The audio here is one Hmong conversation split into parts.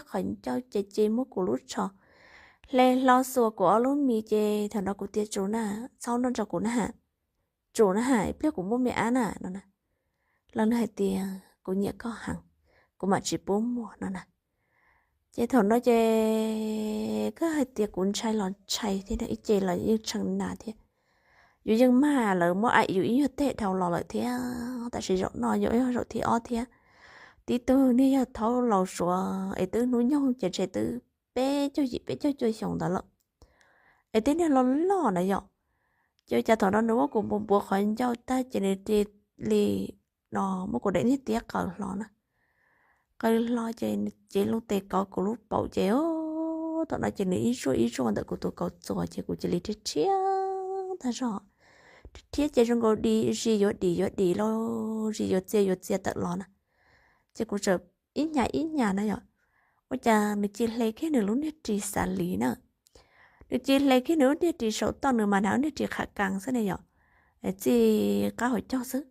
qhov ncauj ces cia li muab kuv lub tsho hle hlo xuas kuv ob lub mis ces thaum no kuv tias, Tsum na, txhob noj nrog kuv na ha, tsum na ha, ib pliag kuv muaj me ab na no na. Los nws hais tias, Kuv nyiam koj heev, kuv mam tsis pub muag no na. Ces thaum no ces koj hais tias kuv ntshai los ntshai thiab, ib ce los yeej tshee nas thiab. Yus yeej mag lawv muab aim yus ib nyuag teg dhau los lawm thiab, tab sis zaum no yog zaum thib ob thiab. Tib tug niag yog thaub laus suav es twb hnub nyoog ces ntshe twb peb caug yim peb caug cuaj xyoos ntawd lawm, es tib niag loj loj na yom. Ces ua cas thaum no nws muab kuv npuav npuav qhov ncauj tag ces nws cia li no muab kuv daim niag tiab qaws hlo na. Qaws hlo ces nws cia li lub tes kov kuv lub paum ces thaum no ces nws ib zuaj ib zuaj ntawm kuv tus kaus txuas ces kuv cia li rhiab rhiab tag zog, rhiab rhiab ces zoo nkaus di zis yuav dim yuav dim los zis yuav txias yuav txias tawm los na. Ces kuv txawm ib nyas ib nyas na yom, ua cas nws cia li hle kiag nws lub niag ris xav liv na. Nws cia li hle kiag nws lub niag ris saum toj, nws mas hnav lub niag ris qham kas xwb ne yom, txij qab hauv caug xwb.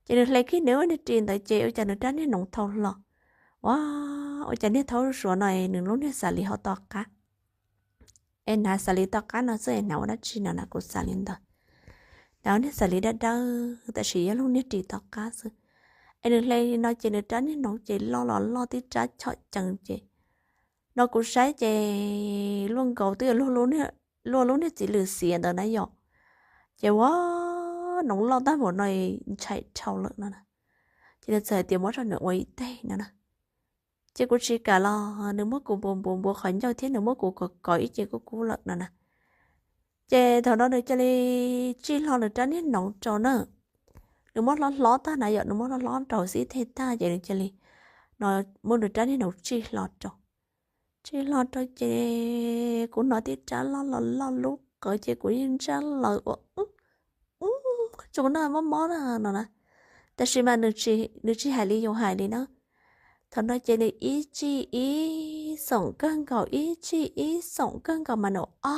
Ces nws hle kiag nws lub niag ris ntawd ces ua cas nws rab niag noov thau hlo. Ua, ua cas niag thaub suav no nws lub niag xav liv ho to qab, es hnav xav liv to qab no xwb es hnav ua dab tsi no na, kuv xav li ntawd. Hnav ua niag xav liv dawb dawb tab sis yog lub niag ris to qab xwb. Es nws hle li no ces nws rab niag noov ces loj los loj tib rab chom cees ces no kuv saib ces luaj nkaus twb yog luaj lub niag txiv lws xiav ntawd na yom. Ces ua, noov loj tag npaum no ntshai dhau lawm no na. Ces nws txawm hais tias muab rau nws ua ib teg no na. Ces kuv tsis kam los nws muab kuv npuav npuav npuav qhov ncauj thiab nws muab kuv kov kov ib ce kub kub lawm no na. Ces thaum no nws cia li tsij hlo nws rab niag noov rau na. Nws muab hlob hlob tag na yom, nws muab hlob hlob rau xib teg tag ces nws cia li no muab nws rab niag noov tsij hlo rau. Tsij hlo rau ces kuv hnov tib rab loj los loj lub qawv ces kuv yeej ntsaj lawm ua, Tsum na, mob mob na no na. Tab sis mas nws tsis hais li yus hais li na. Thaum no ces nws ib tsij ib xoom kawg nkaus, ib tsij ib xoom kawg nkaus mas nws o,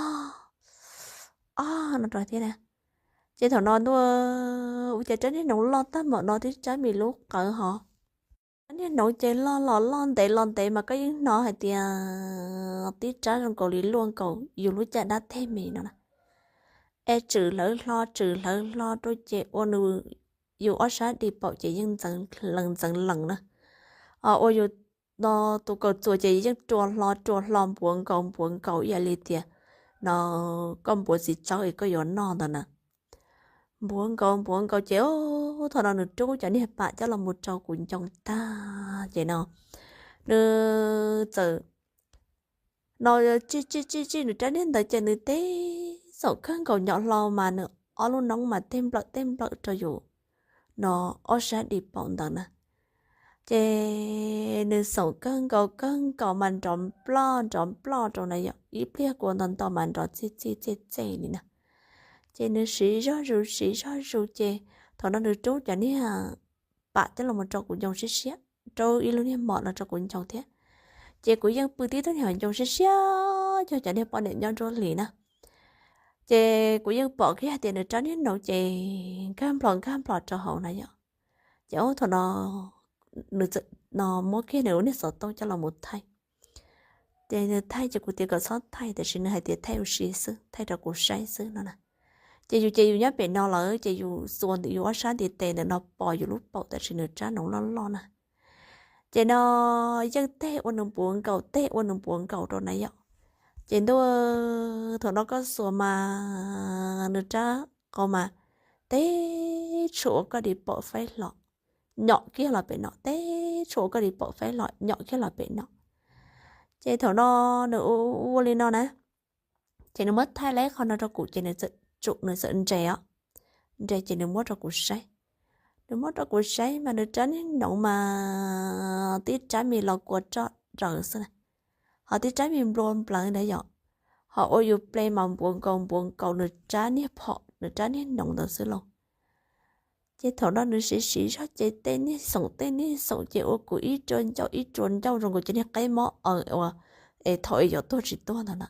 o no rau thiab na. Ces thaum no ntuj, ua cas rab niag noov loj tag npaum no tib rab me lub qawv hos. Rab niag noov ces loj los loj ntev los ntev mas koj yeej hnov hais tias tib rab zoo nkaus li luaj nkaus yus lub caj dab teg me no na. Es tswm hlawv hlo tswm hlawv hlo rau ces ua nws, yus ob sab di paum ces yeej ntxeev lees ntxeev lees na. Ua yus no tus kaus txuas ces yeej rua hlo rua hlo npuav nkaus npuav nkaus ib yam li tias no koj npuav txiv tsawb es koj yuav noj ntawd na. Npuav nkaus npuav nkaus ces thaum no nws rub cov niag pam coj los mus rau kuv ncoo tag ces no nws txawm no tsij tsij tsij tsij nws rab niag ntawd ces nws tib xoom kawg nkaus nyom hlo mas nws ob lub noob mas tej nplawm tej nplawm rau yus no ob sab di paum ntawd na. Ces nws xoom kawg nkaus kawg nkaus mas nrov nploj nrov nploj rau na yom, ib pliag kuv nto nto mas nrov txij txij txej txej li na. Ces nws siv zog zus siv zog zus ces thaum no nws rub cov niag pam coj los rau kuv ncoo siab siab, rub ib lub niag mom no rau kuv ncoo thiab. Ces kuv yeej pw tib tug niag ncoo siab siab yog cov niag poj niam nyob nruab hlis na. Ces kuv yeej pom kiag hais tias nws rab niag noov ces nkag nplos nkag nplos rau hauv na yom. Ces thaum no nws txawm no muab kiag nws lub niag xov tooj coj los mus thaij. Ces nws thaij ces kuv tias kom txhob thaij, tiam sis nws hais tias thaij ua si xwb, thaij rau kuv saib xwb no na. Ces yus ces yus nyob pem no lawm ces yus xuas ntawm yus ob sab ntiv tes ntawm no pos yus lub paum, tiam sis nws rab noov loj loj na. Ces no yeej teg ua nws npuav nkaus teg ua nws npuav nkaus rau na yom. Ces ntuj, thaum no koj xuas mas nws rab qau mas teb tshuav ua koj di paum faib hlo, nyom kiag los pem no, teb tshuav ua koj di paum faib hlo nyom kiag los pem no. Ces thaum no nws ua li no na, ces nws muab thaij laib qhov no rau kuv ces nws txawm tsum nws txawm nres os, nres ces nws muab rau kuv saib. Nws muab rau kuv saib mas nws rab niag noov mas tib rab me los kua roj raws xwb na, ho tib rab me nplua nplawv ntawd yom, ho ua yus ple mas npuav nkaus npuav nkaus nws rab niag phom nws rab niag noov ntawd xwb lauj. Ces thaum no nws siv siv zog ces tej niag xoom tej niag xoom ces ua kuv ib rua ncauj ib rua ncauj zoo nkaus cov niag qeb mob aws uas es thaum es yuav tuag tsis tuag ntawd na.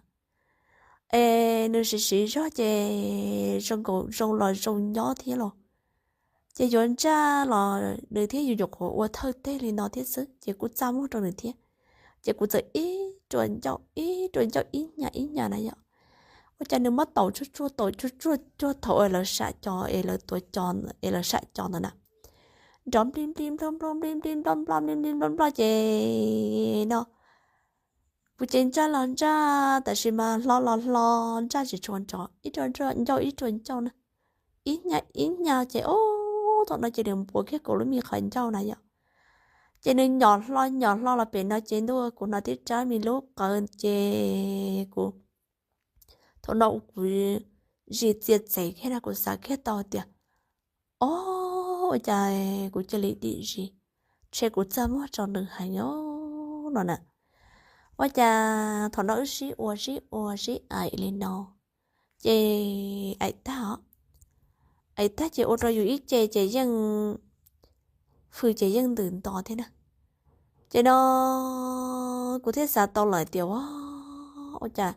Es nws siv siv zog ces zoo nkaus zoo los zoo nyob thiab los, ces yuav ntsaj los nws thiab yus nyuam qhuav ua thawj teg li no thiab xwb ces kuj txaj muag rau nws thiab. Ces kuv txawm ib ruam ncauj ib ruam ncauj ib nyas ib nyas na yom. Ua cas nws muab taus tsuag tsuag taus tsuag tsuag tsuag thaum lawv sam cos es lawv tuav cos es lawv sam cos ntawd na, nrov nplij nplij nploj nploj nplij nplij nploj nploj nplij nplij nploj nploj ces no, kuv ces ntsaj los ntsaj tab sis mas hlo los hlo, ntsaj tsis tshua nrov, ib ruam ncauj ib ruam ncauj na, ib nyas ib nyas ces ub thaum no ces nws npuav kiag kuv lub me qhov ncauj na yom. Ces nws nyom hlo nyom hlo los pem no ces ntuj kuv hnov tib rab me lub qawv ces kuv, thaum no kuv zis txias txev kiag na kuv xav kiag tau tias, ob, ua cas kuv cia li dim zis, ntshe kuv txaj muag rau nws heev os no na. Ua cas thaum no wb sib ua sib ua sib aim li no ces aim tag os, aim tag ces ua rau yus ib ce ces yeej, hws ces yeej ntws nto thiab na. Ces no kuv thiaj xav tau lawm tias, ua, ua cas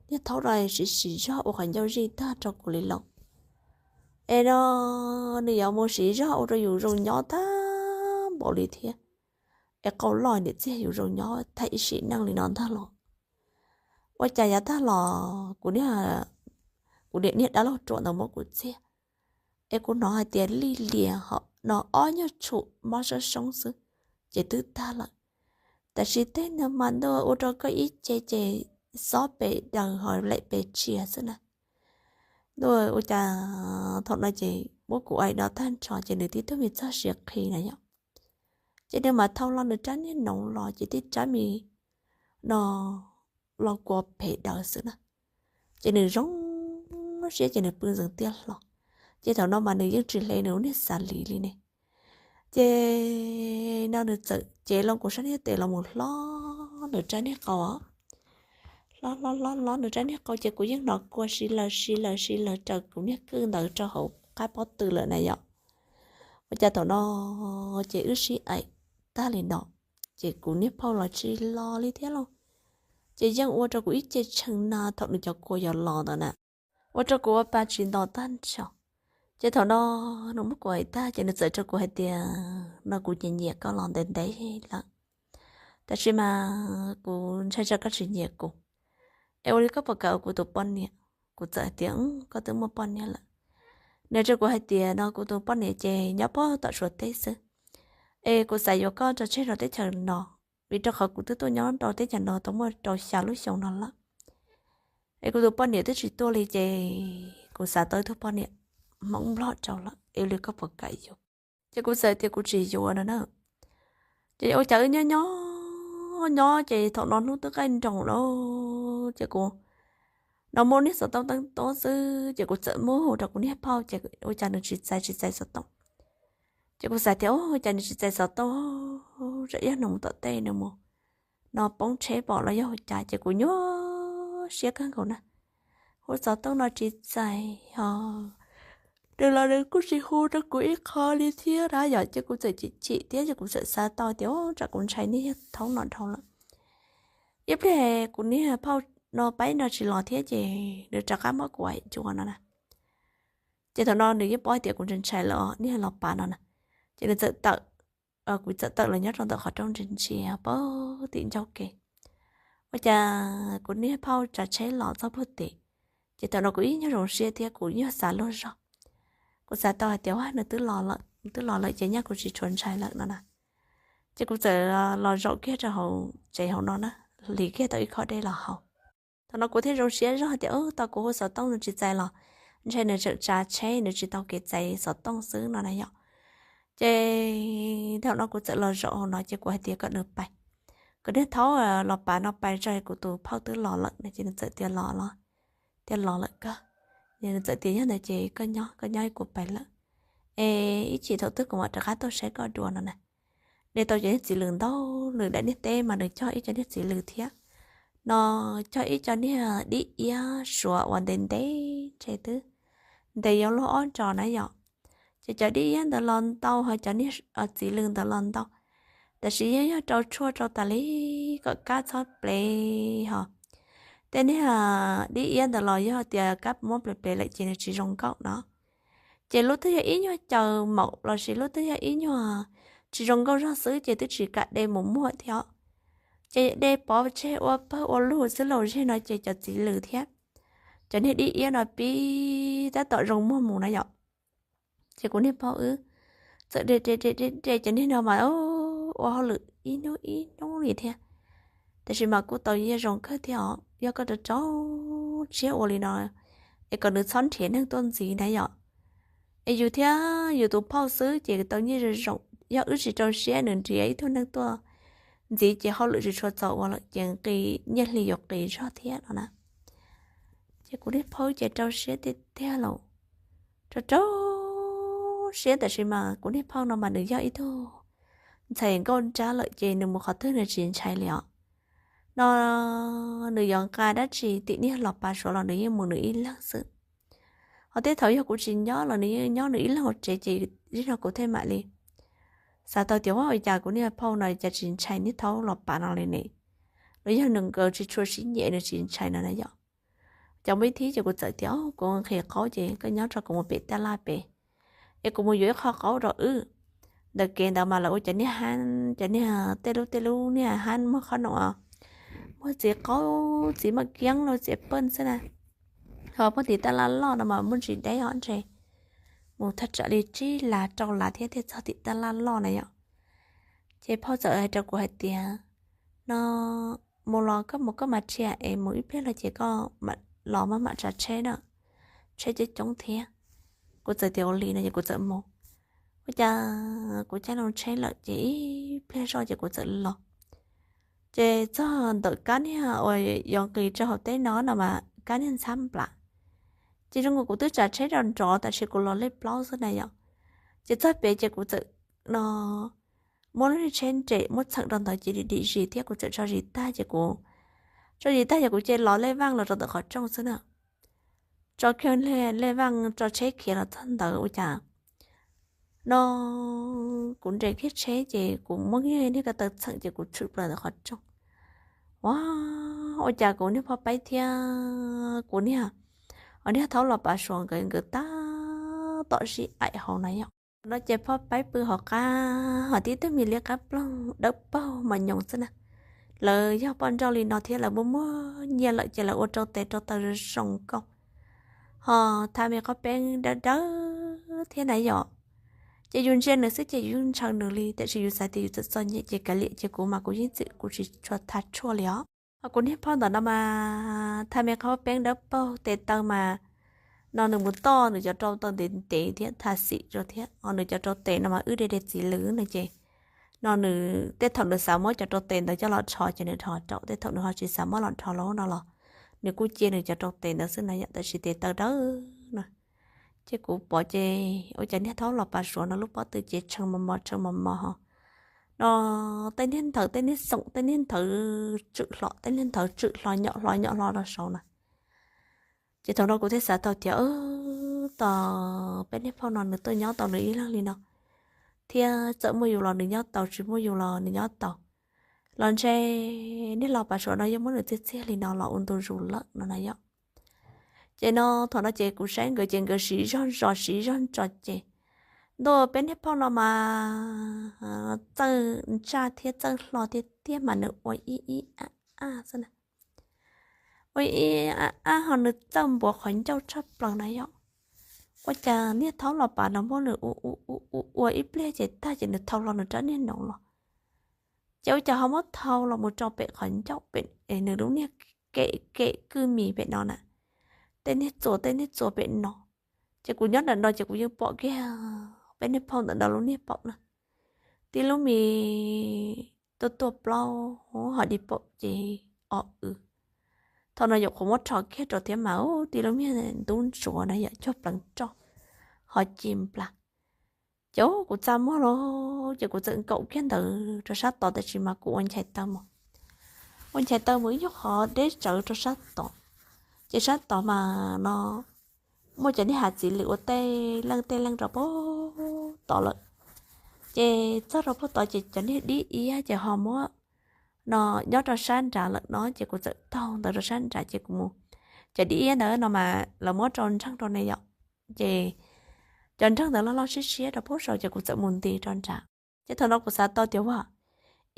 niag thaub no siv siv zog ua qhov ncauj zij tag rau kuv li los, es no nws yuav mus siv zog ua rau yus zoo nyob tag npaum li thiab, es qau loj niam txiag yus zoo nyob tag ib sim neej li no ntag los. Ua cas yav tag los kuv, kuv niam niag dab laug ruam ntawd muab kuv txiag, es kuv hnov hais tias lij lias ho no ob nyuag tshum mob soob soob xwb ces twb tag lawm. Tab sis tej no mas ntuj ua rau koj ib ce ces xob pes daws ho lem pes tshiav xwb na. Ntuj ua cas thaum no ces muab kuv aim no tag nrho ces nws tib tug me txoj sia qhi na yom. Ces nws mas thau hlo nws rab niag noov los ces tib rab me no los kua pes daws xwb na. Ces nws zoo siab ces nws pw ntxeev tiaj hlo. Ces thaum no mas nws yeej tsis hle nws lub niag xav lis li ne. Ces no nws txawm cev loo kuv sab niag tes los mus hlob nws rab niag qau, hlob hlob hlob hlob nws rab niag qau ces kuv yeej hnov kua si lawg si lawg si lawg raws kuv niag kwj ntawd rau hauv qab pob tw lawm na yom. Ua cas thaum no ces wb sib aim tag li no, ces kuv niag phauj los tsis los li thiab lauj. Ces yeej ua rau kuv ib ce tshee na thaum nws cov kua yuav los ntawd na, ua rau kuv ua pa tsis nto tag nrho. Ces thaum no nws muab kuv aim tag ces nws txawm rau kuv hais tias no kuv nyiam nyiam koj los ntev ntev lawm, tab sis mas kuv ntshai tsam koj tsis nyiam kuv, es ua li koj puas kam ua kuv tus poj niam? Kuv txawm hais tias koj twb muaj poj niam lawm. Nws rau kuv hais tias no kuv tus poj niam ces nyob puag tom Suav teb xwb, es kuv xav yuav koj tso tseg rau teb chaws no, vim rau qhov kuv twb tuaj nyob rau teb chaws no tau muaj rau xya lub xyoo no lawm. Es kuv tus poj niam twb tsis tuaj li ces kuv xav tau ib tug poj niam Hmoob Nplog rau lawm, es ua li koj puas kam yuav? Ces kuv txawm tias kuv tsis yuav no na. Ces ua cas wb nyob nyob nyob ces thaum no hnub twb qaij nroos lawm, ces kuv no muaj niag xov tooj teeb tob xwb ces kuv txawm muab hu rau kuv niag phauj ces ua cas nws tsis txais tsis txais xov tooj. Ces kuv xav tias ua cas nws tsis txais xov tooj, tsam ib hnub mus tom tej nws mus no poob tsheb pom los yog ua cas ces kuv nyuaj siab kawg nkaus na. Hu xov tooj no tsis txais os, nws los nws kuj tsis hu rau kuv ib qho li thiab na yom, ces kuv txawm chim chim thiab ces kuv txawm xav tau tias tsam kuv ntshai niag thaub no dhau lawm. Ib pliag kuv niag phauj no pab no tsis los thiab ces nws rov qab muab kuv aim dua no na. Ces thaum no nws yeej paub hais tias kuv ntshai ntshai lawm os, niag los pav no na. Ces nws txawm tawm, kuv txawm tawm los nyob rau ntawm qhov rooj ntsia ntsia puag tim ncauj kev. Ua cas kuv niag phauj tsav tsheb los txog puag tim, ces thaum no kuv ib nyuag zoo siab thiab kuv nyuag xav luag zog. Kuv xav tau hais tias nws twb los lawm, nws twb los lawm ces nyaj kuv tsis tshua ntshai lawm no na. Ces kuv txawm los zaum kiag rau hauv tsev hauv no na, hliv kiag tau ib khob dej los haus. Thaum no kuv thiaj zoo siab zog tias tau kuv hu xov tooj nws tsis txais los ntshe nws tseem tsav tsheb nws tsis tau kev txais xov tooj xwb no na yom. Ces thaum no kuv txawm los zaum hauv no ces kuv hais tias kom nws pais, kom niag thaub los pav no pais tso kuv tus phauj twb los lawm no ces nws txawm tias los los, tias los lawm kawg. Nws txawm tias yog ntawd ces koj nyob koj nyob kuv pais lawm, es ib chim thaum twg kuv mam rov qab tuaj saib koj dua no na. Nws tau cov niag txiv lws ntau, nws daim niag teb mas nws cog ib co niag txiv lws thiab, no cog ib co niag dib iab suav uas ntev ntev ntshe twb ntev yuav luag ob nrog na yom. Ces cov dib iab ntawd los ntau ho cov niag txiv lws ntawd los ntau, tab sis yeej yog rau tshuaj rau tas li kom kab txhob plev ho. Tej niag dib iab ntawd los yog tias kab muab plev plev lawm ces nws tsis zoo nkauj no. Ces lub twg yog ib nyuag caws maum lossis lub twg yog ib nyuag tsis zoo nkauj zog xwb ces twb tsis kam de mus muag thiab. Ces de pov tseg ua pawg ua lug xwb los zeg no ces cov txiv lws thiab cov niag dib iab no pib tab tom zoo muag mus na yom. Ces kuv niag phauj wb txawm de de de de de cov niag no mas ua hauj lwm ib hnub ib hnub li thiab. Tab sis mas kuj tau nyiaj zoo kawg thiab os, yog koj rau rau siab ua li no es kom nws txhob nrhiav neeg tuaj ntxiv na yom. Es yus thiab yus tus phauj xwb ces tau nyiaj zoo zoo, yog wb tsis rau siab nws nrhiav ib tug neeg tuaj ntxiv ces hauj lwm tsis tshua txaus ua lawm ces nqi nyiaj hli yuav qis zog thiab no na. Ces kuv niag phauj ces rau siab tiag tiag los, rau rau siab tab sis mas kuv niag phauj no mas nws yog ib tug ntxhais nkauj nrab lawm ces nws mus qhov twg nws tsis ntshai li os. No nws yuav nqa dab tsi tim niag los pav suav los nws yeej mus nws ib leeg xwb. Ho tej thaum yog kuv tsis nyob los nws yeej nyob nws ib leeg hauv tsev ces zim no kuv thiaj mam li xav tau tias ua cas kuv niag phauj no cas tsis ntshai niag thaub los pav no li ne. Los yog nws nkawd tsis tshua sib nyiam nws tsis ntshai no na yom. Cov muaj ib thib ces kuv txawm tias kuv nqhis qaub ces koj nyob tso kuv mus pem taj laj pem es kuv mus yuav ib qho qaub rau wb. Ntawm kev ntawd mas lawv ua cov niag hab, cov niag tej lub tej lub niag hab muag qhob noom, muag txiv qaub txiv maj kiab los txiv pej xwb na. Ho puag tim taj laj loj no mas muaj ntsis deb os ntshe mus thaj tsam li tsib las rau las thiab thiaj txog tim taj laj loj na yom. Ces phauj txawm hais rau kuv hais tias no mus los koj mus koj mam rhia es mus ib pliag los ces koj mam los maj mam tsav tsheb na, tsheb coob coob thiab. Kuv txawm tias ua li no ces kuv txawm mus. Ua cas kuv caij loo tsheb lawm ces ib pliag zoj ces kuv txawm los. Ces txog ntawm kab niag uas yuav nqis rau hauv teb no no mas kab niag ntxhab nplam. Ces zoo nkaus kuv twb tsav tsheb rau nrov tab sis kuv los lej plaub xwb na yom. Ces txog pem ces kuv txawm no muab lub niag tsheb nres muab txheem rau ntawd ces dim dim zis thiab kuv txawm tso zis tag ces kuv tso zis tag ces kuv cia li los lej vaj los rau ntawm qhov rooj xwb na. Tso kiag lej vaj tso tsheb khiav los txog ntawd ua cas no kuv nres kiag tsheb ces kuv muab niag ko taw txheem ces kuv tshwm plaws ntawm qhov rooj. Ua, ua cas kuv niag phauj peb thiab kuv niag, niag thaub los pav suav nkawd nkawd tab tom sib aim hauv na yom. No ces phauj peb pw hauv qab ho tib tug me liab qab ploog dawb paug mas nyoos xwb na. Lawv yog poj nrauj li no thiab lawv muaj muaj nyiaj lawm ces lawv ua rau tes rau taw zoo zoo nkauj, ho tha me qhov peeb dawb dawb thiab na yom. Ces yus ntsia nws xwb ces yus yeej ntshaw nws li tab sis yus xav tias yus txawm txom nyem ces kav liam ces kuv mas kuv yeej txwm kuv tsis tshua tha tshuaj li os. Ho kuv niag phauj ntawm no mas tha me qhov peeb dawb paug tes taw mas no nws mus toj nws cov rau taw ntev ntev thiab tha xim rau thiab ho nws cov rau tes no mas wb de de txiv lws no ces no nws tej thaum nws xav muab cov rau tes ntawd coj los rho ces nws rho rau, tej thaum nws ho tsis xav muab los rho los no los nws kuj cia nws cov rau tes ntawd xwb na yom, tab sis tes taw dawb no. Ces kuv pom ces ua cas niag thaub los pav suav no lub pob tw ces tshee mos mos tshee mos mos ho no tej niag nthawv tej niag xoom tej niag nthawv tswm hlo tej niag nthawv tswm hlo nyom hlo nyom hlo rau saud na. Ces thaum no kuv thiaj xav tau tias tos peb niag phauj no nws tuaj nyob tau nws ib leeg li no thiab txawm muaj yus los nws nyob tau, tsis muaj yus los nws nyob tau, los ntshe niag los pav suav no yeej muab nws txiag txiag li no los ua ntu zus lawm no na yom. Ces no thaum no ces kuv saib nkawd ces nkawd siv zog zos siv zog ntso ces ntuj peb niag phauj no mas txawj ntsaj thiab txawj hlo tiag tiag mas nws ua ib ib ab ab xwb na. Ua ib ab ab ho nws txawj npuav qhov ncauj tshaj plaws na yom. Ua cas niag thaub los pav no muab nws ua ua ua ua ib pliag ces tag ces nws thau hlo nws rab niag noov los. Ces ua cas ho muab thau los mus rau pem qhov ncauj pem nws lub niag kem kem kwj mis pem no na. Tej niag txuas tej niag txuas pem no. Ces kuv nyob ntawm no ces kuv yeej pom kiag peb niag phauj ntawm no lub niag paum na. Tib lub mis tuaj tuaj plaub ho dig paum ces o w. Thaum no nyuam qhuav muab rho kiag rau thiab mas tib lub mis ntub ntsuav na yom, cuag pleev roj ho ci nplas. Ces kuv txaj muag lauj, ces kuv txawm nkaum kiag ntawd rau sab tod tab sis mas kuv ua nchais taw mus. Ua nchais taw mus ib nyuag qhov deb tsawv rau sab tod. Ces sab tod mas no muaj cov niag hav txiv lws ua tej leej tej leej rau puag tod lawm. Ces txog rau puag tod ces cov niag dib iab ces ho muab no nyob rau sab nrad lawm no ces kuv txawm taug ntawd rau sab nrad ces kuv mus. Cov dib iab ntawd no mas lawv muab rau nreeg rau ne yom. Ces cov nreeg ntawd loj loj siab siab rau puag saud ces kuv txawm mus nti rau nrad. Ces thaum no kuv xav tau tias ua,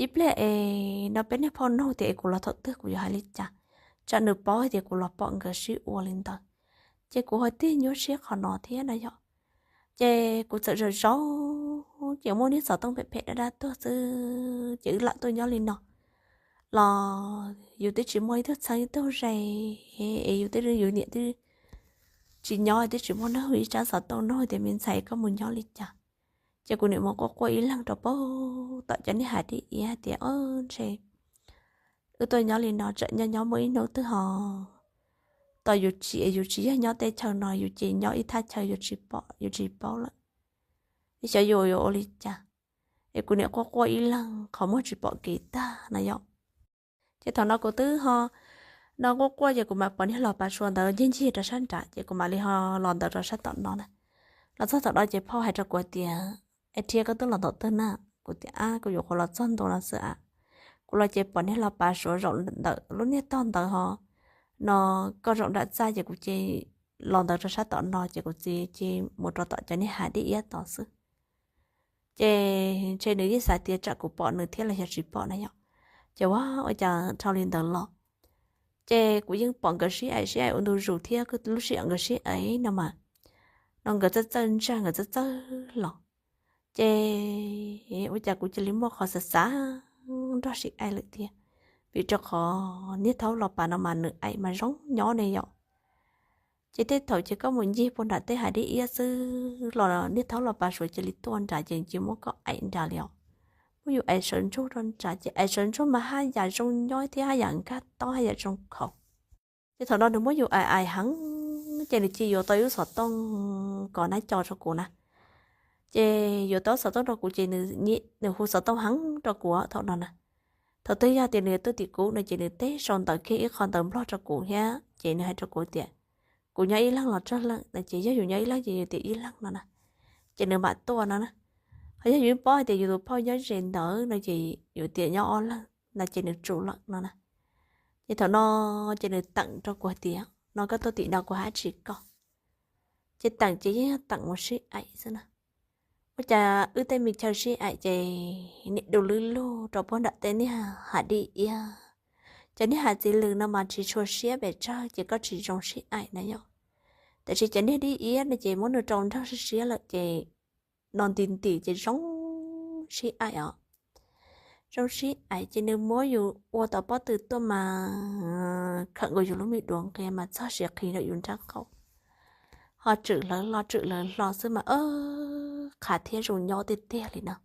ib pliag es no peb niag phauj nug tias es kuv los thaum twg kuv yuav hais li cas, tsam nws paub hais tias kuv los pom nkawd sib ua li ntawd. Ces kuv ho tig nyuaj siab qhov no thiab na yom. Ces kuv txawm zaum zaum ces muaj niag xov tooj phem phem dab dab tuag xwb ces wb lam tuaj nyob li no los yus twb tsis muaj ib tug txheeb ib tug ze es yus twb yus niam twb tsis nyob twb tsis muaj nug ib tsab xov tooj nug tias me ntxhais koj mus nyob li cas. Ces kuv niam mus quaj quaj ib leeg rau pem tom cov niag hav dib iab tias o ntshe wb tuaj nyob li no tsam nyob nyob muaj ib hnub twg ho tos yus tsis es yus tsis yog nyob teb chaws no yus ces nyob ib thaj chaw yus tsis pom yus tsis paub lawm, xyov yus yuav ua li cas. Es kuv niam quaj quaj ib leeg qhov muag tsis pom kev tag na yom. Ces thaum no kuv twb ho no quaj quaj ces kuv mam pom niag los pav suav ntawd ncig ncig rau sab nrad ces kuv mam li ho los ntawd rau sab tom no na. Los txog tom no ces phauj hais rau kuv tias es Rhiab koj twb los ntaum twg na? Kuv tias ab kuv yuav qhuav los txog ntua no xwb a. Kuv los ces pom niag los pav suav zaum ntawm lub niag tog ntawd ho no koj zaum nram txaj ces kuv ces los ntawd rau sab tom no ces kuv txiv ces mus rau tom cov niag hav dib iab tod xwb. Ces ntshe nws yeej xav tias tsam kuv pom nws thiab los yog tsis pom na yom. Ces ua ua cas dhau li ntawd los ces kuv yeej pom nkawd sib aim sib aim ua ntu zus thiab lub sij hawm nkawd sib aim no mas no nkawd txawj txawj ntsag nkawd txawj txawj los. Ces ua cas kuv cia li muaj qhov xav xav nrog sib aim lawm thiab, vim rau qhov niag thaub los pav no mas nws aim mas zoo nyob ne yom. Ces tej thaum ces koj mus ncig puag nram tej hav dib iab xwb los niag thaub los pav suav cia li tuaj nrad ces cia muab koj aim nrad li os. Muab yus aim sawv ntsug rau nrad ces aim sawv ntsug mas haj yam zoo nyob thiab haj yam nkag tob haj yam zoo khaus. Ces thaum no nws muab yus aim aim heev ces nws cia yuav tau ib lub xov tooj kov nab co rau kuv na. Ces yuav tau xov tooj rau kuv ces nws hu xov tooj heev rau kuv thaum no na. Thaum twg yog tias nws tuaj tim kuv no ces nws teb sau ntawv kiag ib qho ntawv nplog rau kuv thiab ces nws hais rau kuv tias kuv nyob ib leeg los tsawg leej no ces yog yus nyob ib leeg ces yus tias ib leeg no na, ces nws mam tuaj no na. Ho yog yus paub hais tias yus tus phauj nyob ze ntawd no ces yus tias nyob ob leeg no ces nws tsum lawm no na. Ces thaum no ces nws teem rau kuv tias no koj tuaj tim no kuv hab tsis koj. Ces teem ces yeej yog teem mus sib aim xwb na. Ua cas wb tej me chaw sib aim ces nim du lwb lug rau puag nram tej niag hav dib iab. Cov niag hav txiv lws no mas tsis tshua siab pes tsawg ces koj tsis zoo sib aim na yom. Tab sis cov niag dib iab no ces muab nws rau nrog siab siab lawm ces no nti nti ces zoo sib aim os. Zoo sib aim ces nws muab yus ua tau pob tw tuaj mas khawm nkaus yus lub me duav nqia mas txog siav qhi nram yus nrab qaum. Ho tswm hlawv hlo tswm hlawv hlo xwb mas qhav thiab zoo nyob tiag tiag li no.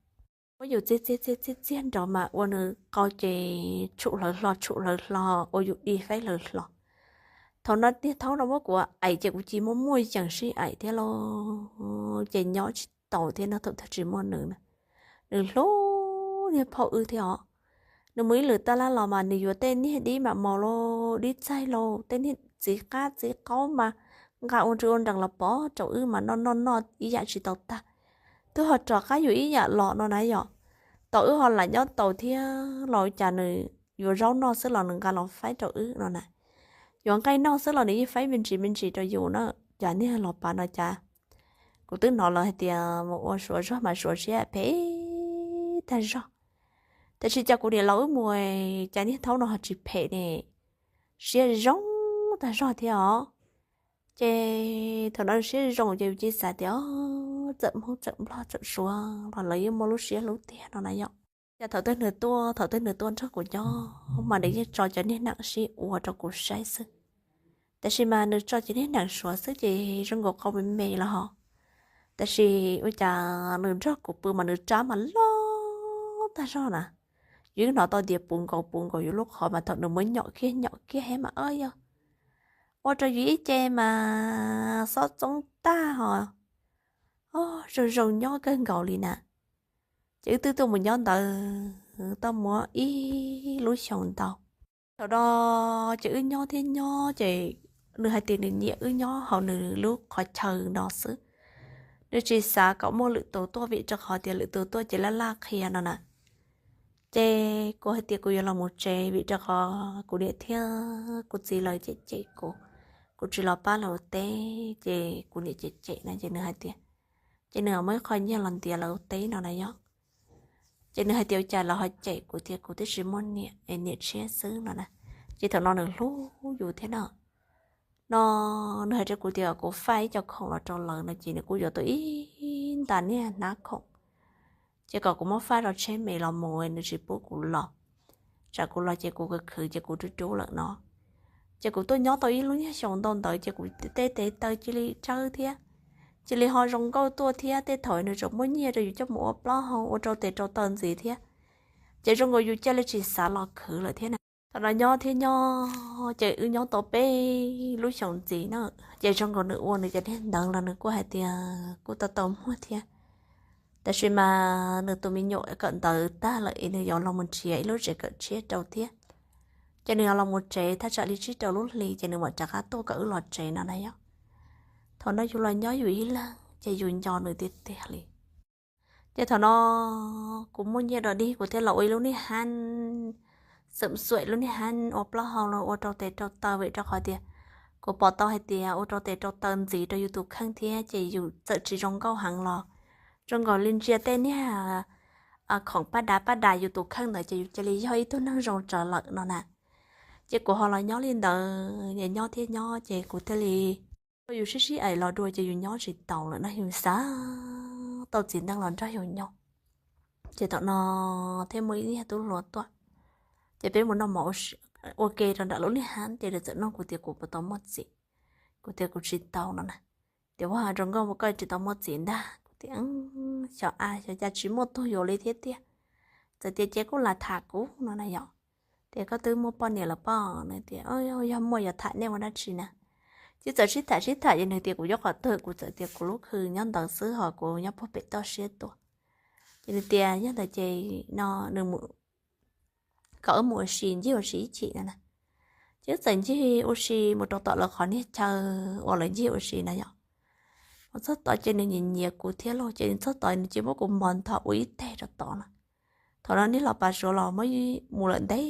Muab yus txiag txiag txiag txiag nrov mas ua nws qau ces tshum hlawv hlo tshum hlawv hlo ua yus di faib hlawv hlo. Thaum no niag thaub no muab kuv aim ces kuv cia muaj muaj yees sib aim thiab lauj. Ces nyob tsis tau thiab no thaum twg tsis muaj nws na. Nws hlub niag phauj wb thiab os. Nws mus ib lwm tab laj los mas nws yuav tej niag dib mam mos lauj dib txaig lauj tej niag txiv qab txiv qaub mas nqa ua nri ua nrees los pov rau wb mas noj noj noj ib yam tsis tau tag. Twb ho rov qab yus ib yam los no na yom. Tau wb ho lam nyob tau thiab los cas nws yuav zaub noj xwb los nws nqa los faib rau wb no na. Yuav nqaij noj xwb los nws yeej faib me ntsis me ntsis rau yus na. Cas niag los pav no cas kuv twb hnov lawv hais tias mus ua suav zog mas suav siab phem tag zog. Tab sis cas kuv niam laus wb mus cas niag thaub no ho tsis phem ne, siab zoo tag zog thiab os. Ces thaum no siab zoo ces yus cia xav tias txawm Hmoob txawm Nplog txawm Suav los lawv yeej muaj lub siab hlub tiag no na yom. Cas thaum twg nws tuaj thaum twg nws tuaj nrog kuv nyob mas nws yeej tso cov niag neem sib ua rau kuv saib xwb. Tab sis mas nws tso cov niag neem Suav xwb ces zoo nkaus qau me me los hos. Tab sis ua cas nws nrog kuv pw mas nws rab mas loj tag zog na. Yus hnov tau tias puv nkaus puv nkaus yus lub qhov mas thaum nws muab nyom kiag nyom kiag he mas o yog ua rau yus ib ce mas xob txoob tag hos zoo zoo nyob kawg nkaus li na. Ces wb twb tuaj mus nyob ntawd tau muab ib lub xyoos ntau. Thaum no ces wb nyob thiab nyob ces nws hais tias nws nyiam wb nyob hauv nws lub qhov chaw no xwb. Nws tsis xav kom muaj lwm tus tuaj vim rau qhov tias lwm tus tuaj ces laj laj qhia no na. Ces kuv hais tias kuv yuav los mus tsev vim rau qhov kuv niam thiab kuv txiv lawv cem cem kuv, kuv tsis los pab lawv ua teb ces kuv niam cem cem no ces nws hais tias ces nws muab ib qho nyiaj los ntiav lawv ua teb no na yom. Ces nws hais tias ua cas lawv ho cem kuv tias kuv twb tsis muaj niam es niam tshiab xwb no na. Ces thaum no nws hlub yus thiab no, no nws hais rau kuv tias kuv faij ib co khoom los rau lawv no ces nws kuj yuav tau ib nta niag hnab khoom, ces kom kuv muab faij rau tsheb me los mus nws tsis pub kuv los, tsam kuv los ces kuv khwv khwv ces kuv rub rub lawm no. Ces kuv tuaj nyob tau ib lub niag xyoo ntau ntawd ces kuv tej tes taw cia li tsawg thiab, cia li ho zoo nkauj tuaj thiab. Tej thaum nws tseem muab nyiaj rau yus coj mus ua plaub hau ua rau tes rau taw ntxiv thiab, ces zoo nkaus yus cia li tsis xav los khwv lawm thiab na. Thaum no nyob thiab nyob ces wb nyob tau peb lub xyoos ntxiv na, ces zoo nkaus nws ua nws cov niag ntawv los nws kuj hais tias kuj tau tau muag thiab. Tab sis mas nws tus me nyuam kawm ntawv tag lawm es nws yuav los mus nrhiav ib lub tsev kawm tshiab rau thiab, ces nws yuav los mus tsev thaj tsam li tsib rau lub hlis ces nws mam rov qab tuaj kom wb los tsev no na yom. Thaum no yus los nyob yus ib leeg ces yus nco nws tiag tiag li. Ces thaum no kuv muaj nyiaj dog dig kuv thiaj los ua ib lub niag hab, xeem xuam lub niag hab ua plaub hau los ua rau tes rau taw vim rau qhov tias kuv pom tau hais tias ua rau tes rau taw ntxiv rau yus tus kheej thiab ces yus txawm tsis zoo nkauj heev los zoo nkaus li ntsia tej niag khoom paj dav paj dav yus tus kheej ntawd ces yus cia li yog ib tug neeg zoo tsawv lawm no na. Ces kuv ho los nyob li ntawd, nyob thiab nyob ces kuv thiaj li ua yus sib sib aim los dua ces yus nyob tsis taus lawm no, yus xav tau txiv neej los nrog yus nyob. Ces thaum no thiaj muaj ib niag tub hluas tuaj, ces peb mus noj mov ua ke rau nram lub niag hab ces nws txawm nug kuv tias kuv puas tau muaj txiv. Kuv tias kuv tsis tau no na. Tias ua zoo nkauj ua koj tsis tau muaj txiv ntag. Kuv tias xyov a xyov cas tsis muaj tug yuav li thiab tiag. Txawm tias ces kuj lam tham kuv no na yom. Tias koj twb muaj poj niam lawm pob? Nws tias yog muaj yuav tham nej ua dab tsi na. Ces txawm sib tham sib tham ces nws tias kuv nyob qhov twg, kuv txawm tias kuv lub khw nyob ntawd xwb ho kuv nyob puag pem toj siab tuaj. Ces nws tias yog ntawd ces no nws kom wb mus ua si ncig ua si ib chim no na. Ces wb txawm ncig ua si mus rau tom lawv qhov niag chaw uas lawv ncig ua si na yom. Mus txog tod ces nws nyiam nyiam kuv thiab lauj, ces nws txog tod nws cia muab kuv mos ntho ua ib teg rau tod na. Thaum no niag los pas suav los muab mus lawm ntev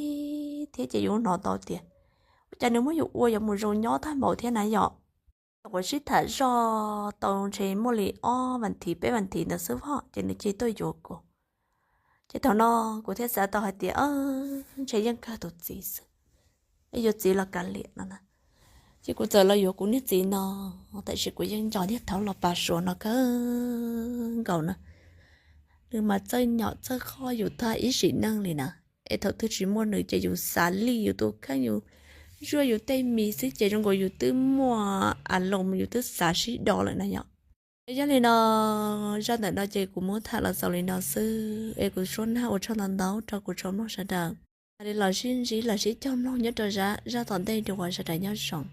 thiab ces yus hnov tau tias ua cas nws muab yus ua yuav mus zoo nyob tag npaum thiab na yom. Thaum kuv sib tham zoj tau ntshe muaj li ob vas thiv peb vas thiv ntawd xwb vog ces nws cia li tuaj yuav kuv. Ces thaum no kuv thiaj xav tau hais tias ntshe yeej kawg tus txiv xwb, yuav txiv los kav liam no na. Ces kuv txawm los yuav kuv niag txiv no, tab sis kuv yeej nco niag thaum los pas suav no kawg nkaus na. Nws mas txawj nyom txawj qoj yus tag ib sim neej li na. Es thaum twg tsis muaj nws ces yus xav li yus tus kheej, yus zuaj yus tej mis xwb ces zoo nkaus yus twb muaj a loos yus twb xav sib do lawm na yom. Yog li no, zaj ntawm no ces kuv muab tham los xaus li no xwb es kuv suab nag ua tsaug ntau ntau rau kuv tsoom mloog sawv daws. Mam li los sib ntsib los sib cog mloog nyob rau zaj tom ntej dua, sawv daws nyob zoo.